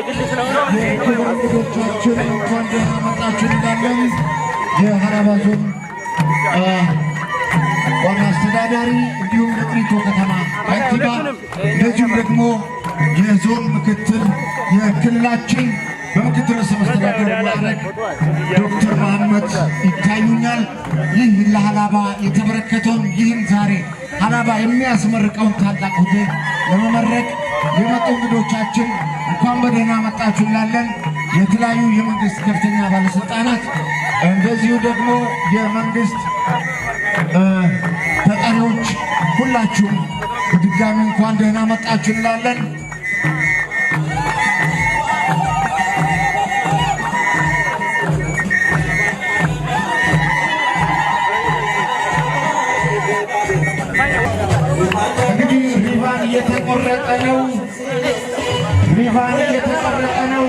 የክብር እንግዶቻችን እንኳን ደህና መጣችሁ እንላለን። የሀላባ ዞን ዋና አስተዳዳሪ እንዲሁም የቅሊንጦ ከተማ ከንቲባ፣ እንደዚሁም ደግሞ የዞን ምክትል፣ የክልላችን በምክትል ርዕሰ መስተዳድር ማዕረግ ዶክተር መሐመድ ይታዩኛል። ይህ ለሀላባ የተበረከተውን፣ ይህን ዛሬ ሀላባ የሚያስመርቀውን ታላቅ ሆቴል ለመመረቅ የመጡ እንግዶቻችን እንኳን በደህና መጣችሁ እንላለን። የተለያዩ የመንግስት ከፍተኛ ባለስልጣናት፣ እንደዚሁ ደግሞ የመንግስት ተጠሪዎች፣ ሁላችሁም በድጋሚ እንኳን ደህና መጣችሁ እንላለን። እንግዲህ ሪባን እየተቆረጠ ነው። ሪባን እየተቆረጠ ነው።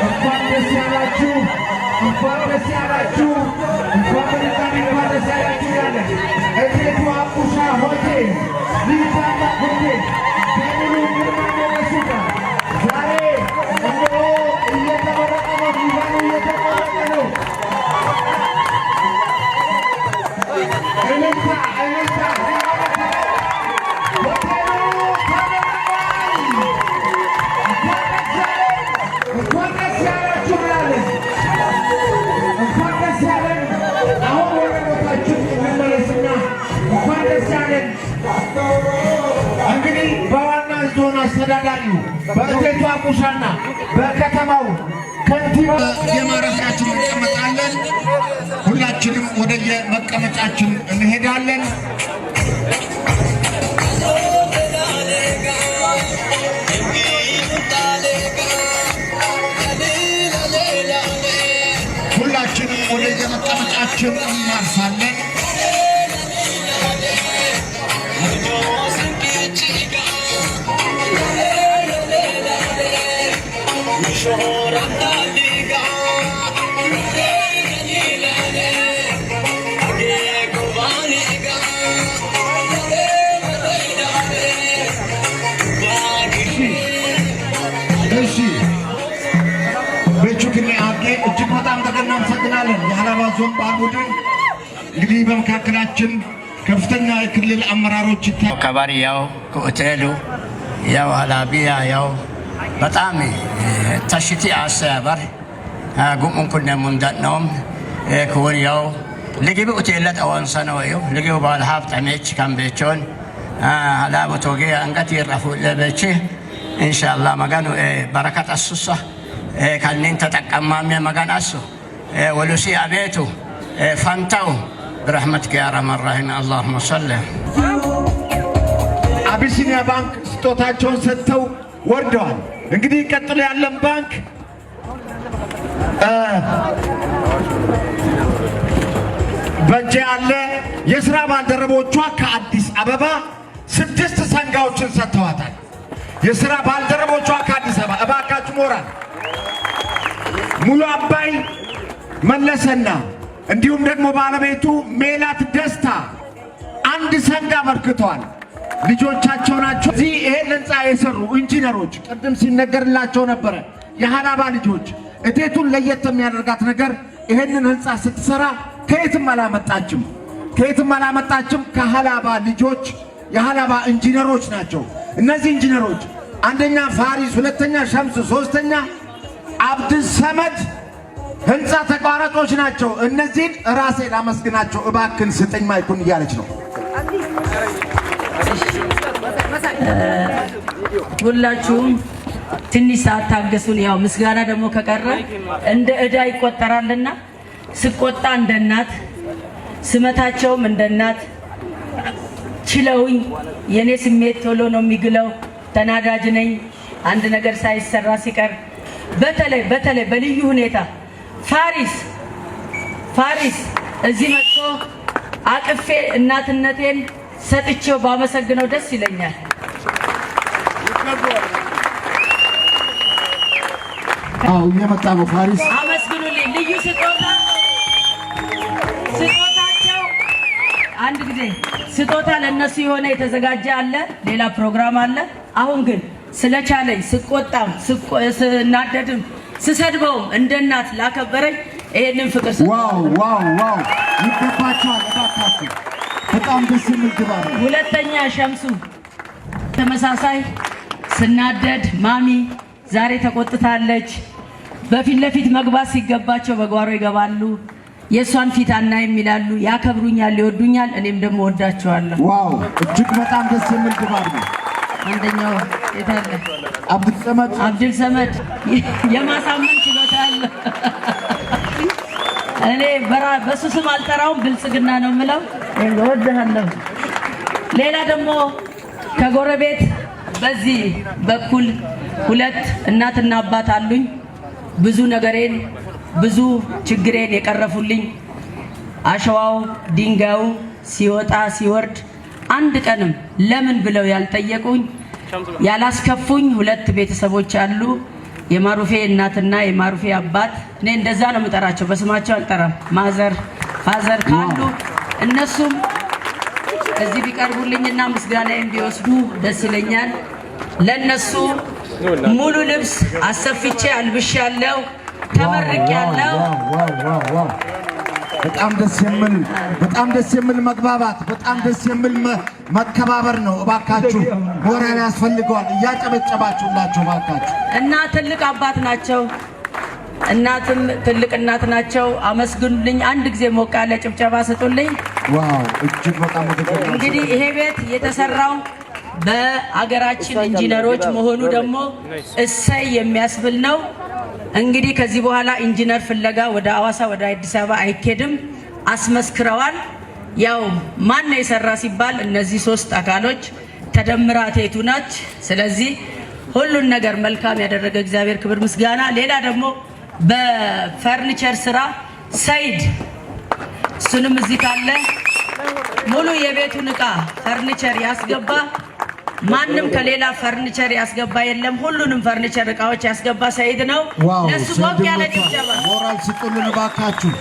እንኳን ደስ ያላችሁ፣ እንኳን ደስ ያላችሁ፣ እንኳን በድጋሚ እንኳን ደስ ያላችሁ ያለ እቴቱ አቡሻ ሆቴል፣ ይህ ታላቅ ሆቴል ከሙሉ ግርማ ሞገሱ ጋር ዛሬ እነሆ እየተመረቀ ነው። ሪባኑ እየተቆረጠ ነው። እልልታ፣ እልልታ! ሆቴሉ ተመርቋል። እንኳን ደስ ያላችሁ እንላለን። እንኳን ደስ ያለን። አሁን ወደ ቦታችን እንመለስና እንኳን ደስ ያለን። እንግዲህ በዋና ዞን አስተዳዳሪው በእቴቱ አቡሻና በከተማው ከንቲባ የማረፊያችን እንቀመጣለን። ሁላችንም ወደ የመቀመጫችን እንሄዳለን። ሁላችንም ወደ የመቀመጫችን እናርፋለን። እሺ፣ ቤቹክኔ አጌ እጅግ በጣም አድርገን እናመሰግናለን። የሀላባ ዞን ባህል ቡድን፣ እንግዲህ በመካከላችን ከፍተኛ የክልል አመራሮች ይታ ከባሪ ያው ከሆቴሉ ያው ሀላቢያ ያው በጣም ተሽቲ አሰያበር ጉምኡን ኩነ ሙንደነውም ክውን ያው ልግቢ ሆቴለት አወንሰነው እዩ ልግቢ ባለ ሀብት አሜች ከምቤቾን ሀላቦ ቶጌ አንገት ይረፉ ለበቼ ኢንሻአላህ መጋኑ በረከት አሱሳ ከኒን ተጠቀማሚ መጋን አሱ ወሉሲ አቤቱ ፈንታው برحمتك يا ارحم الراحمين اللهم صل አቢሲኒያ ባንክ ስጦታቸውን ሰጥተው ወርደዋል። እንግዲህ ቀጥሎ ያለን ባንክ በእጄ ያለ የስራ ባልደረቦቿ ከአዲስ አበባ ስድስት ሰንጋዎችን ሰጥተዋታል። የስራ ባልደረቦቿ ከአዲስ አበባ፣ እባካችሁ ሞራል! ሙሉ አባይ መለሰና እንዲሁም ደግሞ ባለቤቱ ሜላት ደስታ አንድ ሰንጋ አበርክተዋል። ልጆቻቸው ናቸው። እዚህ ይሄን ህንፃ የሰሩ ኢንጂነሮች ቅድም ሲነገርላቸው ነበረ። የሀላባ ልጆች፣ እቴቱን ለየት የሚያደርጋት ነገር ይሄንን ህንፃ ስትሰራ ከየትም አላመጣችም፣ ከየትም አላመጣችም። ከሀላባ ልጆች፣ የሀላባ ኢንጂነሮች ናቸው። እነዚህ ኢንጂነሮች አንደኛ ፋሪስ፣ ሁለተኛ ሸምስ፣ ሶስተኛ አብድል ሰመድ ህንፃ ተቋራጮች ናቸው። እነዚህን ራሴ ላመስግናቸው፣ እባክን ስጠኝ ማይኩን እያለች ነው። ሁላችሁም ትንሽ ሰዓት ታገሱን። ያው ምስጋና ደግሞ ከቀረ እንደ ዕዳ ይቆጠራልና ስቆጣ እንደ እናት፣ ስመታቸውም እንደ እናት ችለውኝ፣ የኔ ስሜት ቶሎ ነው የሚግለው። ተናዳጅ ነኝ። አንድ ነገር ሳይሰራ ሲቀር በተለይ በተለይ በልዩ ሁኔታ ፋሪስ፣ ፋሪስ እዚህ መጥቶ አቅፌ እናትነቴን ሰጥቼው ባመሰግነው ደስ ይለኛል። አዎ፣ እየመጣ ነው ፋሪስ። አመስግኑልኝ። ልዩ ስጦታ ስጦታቸው አንድ ጊዜ ስጦታ ለእነሱ የሆነ የተዘጋጀ አለ፣ ሌላ ፕሮግራም አለ። አሁን ግን ስለቻለኝ፣ ስቆጣም ስናደድም ስሰድበውም እንደ እናት ላከበረኝ ይሄንን ፍቅር Wow, wow, wow! ይገባቸዋል። እባካችሁ፣ በጣም ደስ የሚል ድባብ ነው። ሁለተኛ ሸምሱ ተመሳሳይ፣ ስናደድ ማሚ ዛሬ ተቆጥታለች። በፊት ለፊት መግባት ሲገባቸው በጓሮ ይገባሉ። የእሷን ፊት አናይም ይላሉ። ያከብሩኛል፣ ይወዱኛል። እኔም ደግሞ ወዳቸዋለሁ። Wow! እጅግ በጣም ደስ የሚል ድባብ ነው። አንደኛው የታለ? አብዱል ሰመድ። አብዱል ሰመድ የማሳመን ችሎታ አለ። እኔ በሱ ስም አልጠራውም፣ ብልጽግና ነው የምለው። እወድሃለሁ። ሌላ ደግሞ ከጎረቤት በዚህ በኩል ሁለት እናትና አባት አሉኝ። ብዙ ነገሬን፣ ብዙ ችግሬን የቀረፉልኝ፣ አሸዋው ድንጋዩ ሲወጣ ሲወርድ አንድ ቀንም ለምን ብለው ያልጠየቁኝ፣ ያላስከፉኝ ሁለት ቤተሰቦች አሉ። የማሩፌ እናትና የማሩፌ አባት። እኔ እንደዛ ነው የምጠራቸው፣ በስማቸው አልጠራም። Mother, father ካሉ እነሱም እዚህ ቢቀርቡልኝና ምስጋናዬን ቢወስዱ ደስ ይለኛል። ለነሱ ሙሉ ልብስ አሰፍቼ አልብሻለሁ፣ ተመርቄያለሁ። Wow! በጣም ደስ የሚል መግባባት፣ በጣም ደስ የሚል መከባበር ነው። እባካችሁ ሞራል ያስፈልገዋል። እያጨበጨባችሁላቸው እባካችሁ። እና ትልቅ አባት ናቸው። እናትም ትልቅ እናት ናቸው። አመስግኑልኝ። አንድ ጊዜ ሞቅ ያለ ጭብጨባ ስጡልኝ። Wow! እጅግ በጣም እንግዲህ ይሄ ቤት የተሰራው በአገራችን ኢንጂነሮች መሆኑ ደግሞ እሰይ የሚያስብል ነው። እንግዲህ ከዚህ በኋላ ኢንጂነር ፍለጋ ወደ አዋሳ፣ ወደ አዲስ አበባ አይኬድም። አስመስክረዋል። ያው ማን ነው የሰራ ሲባል እነዚህ ሶስት አካሎች ተደምራ ቴቱ ናች። ስለዚህ ሁሉን ነገር መልካም ያደረገ እግዚአብሔር ክብር ምስጋና። ሌላ ደግሞ በፈርኒቸር ስራ ሰይድ፣ እሱንም እዚህ ካለ፣ ሙሉ የቤቱን እቃ ፈርኒቸር ያስገባ፣ ማንም ከሌላ ፈርኒቸር ያስገባ የለም። ሁሉንም ፈርኒቸር እቃዎች ያስገባ ሰይድ ነው። ለሱ ሞቅ ያለ ጭብጨባ። ሞራል ስጡልን እባካችሁ።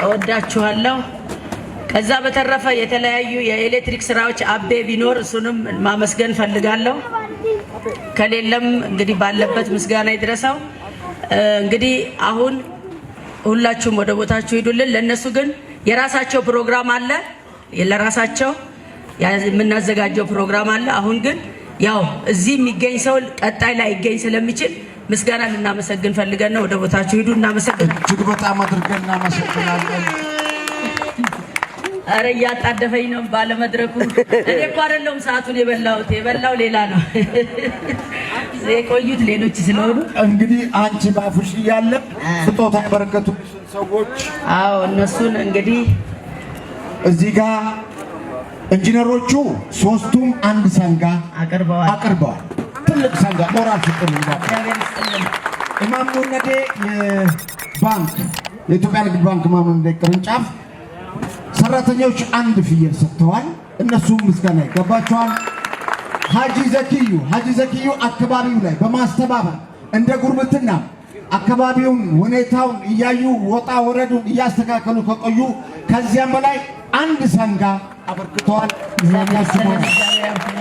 እወዳችኋለሁ። ከዛ በተረፈ የተለያዩ የኤሌክትሪክ ስራዎች አቤ ቢኖር እሱንም ማመስገን ፈልጋለሁ። ከሌለም እንግዲህ ባለበት ምስጋና ይድረሰው። እንግዲህ አሁን ሁላችሁም ወደ ቦታችሁ ሂዱልን። ለእነሱ ግን የራሳቸው ፕሮግራም አለ፣ ለራሳቸው የምናዘጋጀው ፕሮግራም አለ። አሁን ግን ያው እዚህ የሚገኝ ሰው ቀጣይ ላይ ይገኝ ስለሚችል ምስጋና ልናመሰግን ፈልገን ነው። ወደ ቦታችሁ ሂዱ። እናመሰግናለን። እጅግ በጣም አድርገን እናመሰግናለን። አረ እያጣደፈኝ ነው ባለመድረኩ። እኔ እኮ አይደለሁም ሰዓቱን የበላሁት፣ የበላው ሌላ ነው። የቆዩት ሌሎች ስለሆኑ። እንግዲህ አንቺ ባፍሽ እያለ ስጦታ ያበረከቱልሽን ሰዎች። አዎ፣ እነሱን እንግዲህ እዚህ ጋር ኢንጂነሮቹ ሶስቱም አንድ ሰንጋ አቅርበዋል። አቅርበዋል። ትልቅ ሰንጋ፣ ሞራል ስጡልን። እግዚአብሔር ይስጥልን። ኢማም ሙነዴ የባንክ፣ የኢትዮጵያ ንግድ ባንክ ኢማም ሙነዴ ቅርንጫፍ ሰራተኞች አንድ ፍየል ሰጥተዋል። እነሱም ምስጋና ይገባቸዋል። ሀጂ ዘኪዩ አካባቢው ላይ በማስተባበር እንደ ጉርብትና አካባቢውን ሁኔታውን እያዩ ወጣ ወረዱን እያስተካከሉ ከቆዩ ከዚያም በላይ አንድ ሰንጋ አበርክተዋል። እግዚአብሔር እነሱ ይስጥልን። እግዚአብሔር ያክብርልን።